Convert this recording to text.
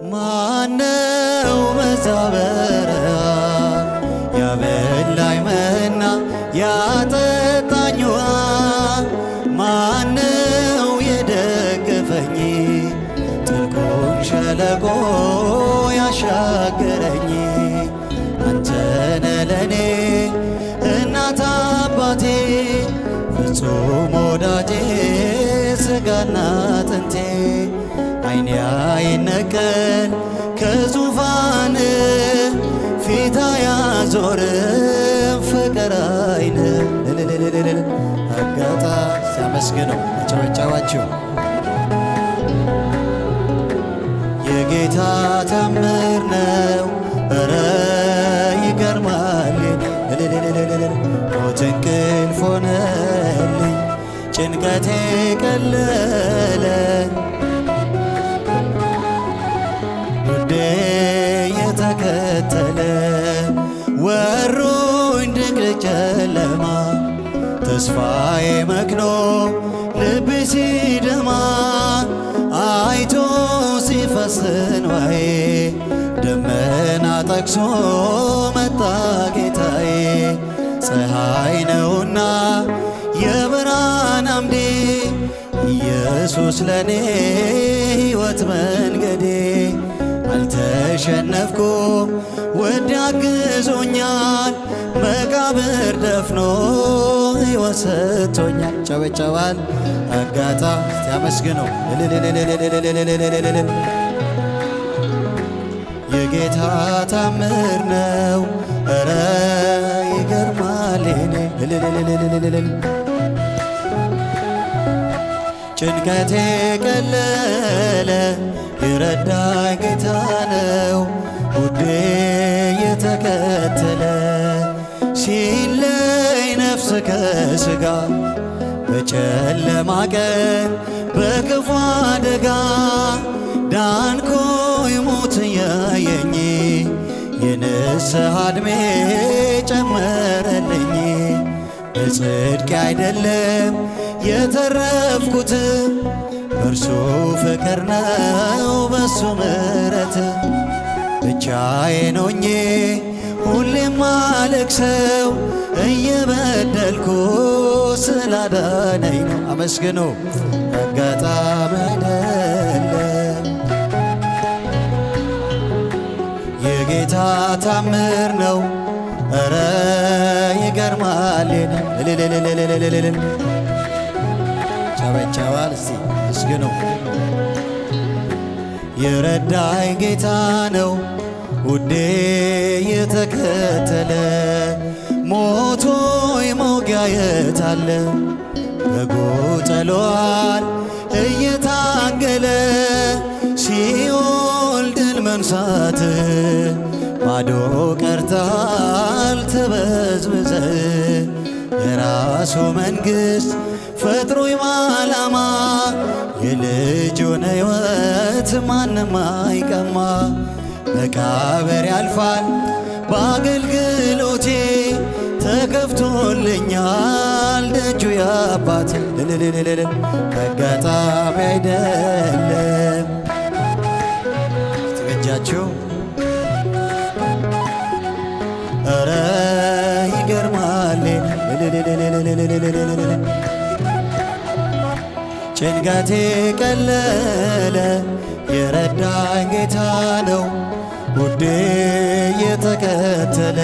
ማነው በዛ በረሃ ያበላኝ መና ያጠጣኝ ውሃ? ማነው የደገፈኝ ጥልቁን ሸለቆ ያሻገረኝ? አንተ ነህ ለኔ እናት አባቴ፣ ፍጹም ወዳጄ ስጋና አጥንቴ። ዓይኔ አይነቀል ከዙፋን፣ ፊት አያዞርም ፍቅር አይን አጋጣ ሲያመስግነው አጨበጨባችሁ። የጌታ ታምር ነው፣ እረ ይገርማል። ሞት እንቅልፍ ሆነልኝ፣ ጭንቀቴ ቀለለ። ውዴ የተከተለ ወሮኝ ድቅድቅ ጨለማ፣ ተስፋዬ መክኖ ልቤ ሲደማ፣ አይቶ ሲፈስ እንባዬ ደመና ጠቅሶ መጣ ጌታዬ። ፀሐይ ነውና የብርሃን አምዴ፣ ኢየሱስ ለኔ ሕይወት መንገዴ። አልተሸነፍኩም፣ ውድ አግዞኛል፣ መቃብር ደፍኖ ሕይወት ሰጥቶኛል። ጨበጨባል አጋጣ ሲያመስግነው። የጌታ ታምር ነው፣ እረ ይገርማል። ጭንቀቴ ቀለለ፣ የረዳኝ ጌታ ነው ውዴ የተከተለ። ሲለይ ነፍስ ከስጋ በጨለማ ቀን በክፉ አደጋ፣ ዳንኩኝ ሞት እያየኝ የንስሐ ዕድሜ ጨመረልኝ። በጽድቅ አይደለም የተረፍኩት፣ በእርሱ ፍቅር ነው በሱ ምሕረት። ብቻዬን ሆኜ ሁሌም ማለቅሰው እየበደልኩ ስላዳነኝ ነው። አመስግኖ አጋጣሚ አይደለም፣ የጌታ ታምር ነው። እረ ይገርማል። ጨበጨባል እስቲ አመስግኖ። የረዳኝ ጌታ ነው ውዴ የተከተለ። ሞቶ መውጊያ የታለ? በጎጠሏል እየታገለ። ሲኦል ድል መንሳት ባዶ ቀርተሃል ተበዝብዘ። የራሱ መንግሥት ፈጥሮ የማላማ፣ የልጁን ሕይወት ማንም አይቀማ። መቃብር ያልፋል በአገልግሎቴ፣ ተከፍቶልኛል ደጁ ያባት። አጋጣሚ አይደለም ትበጃችሁ። ኧረ ይገርማል። ጭንቀቴ ቀለለ፣ የረዳኝ ጌታ ነው ውዴ የተከተለ።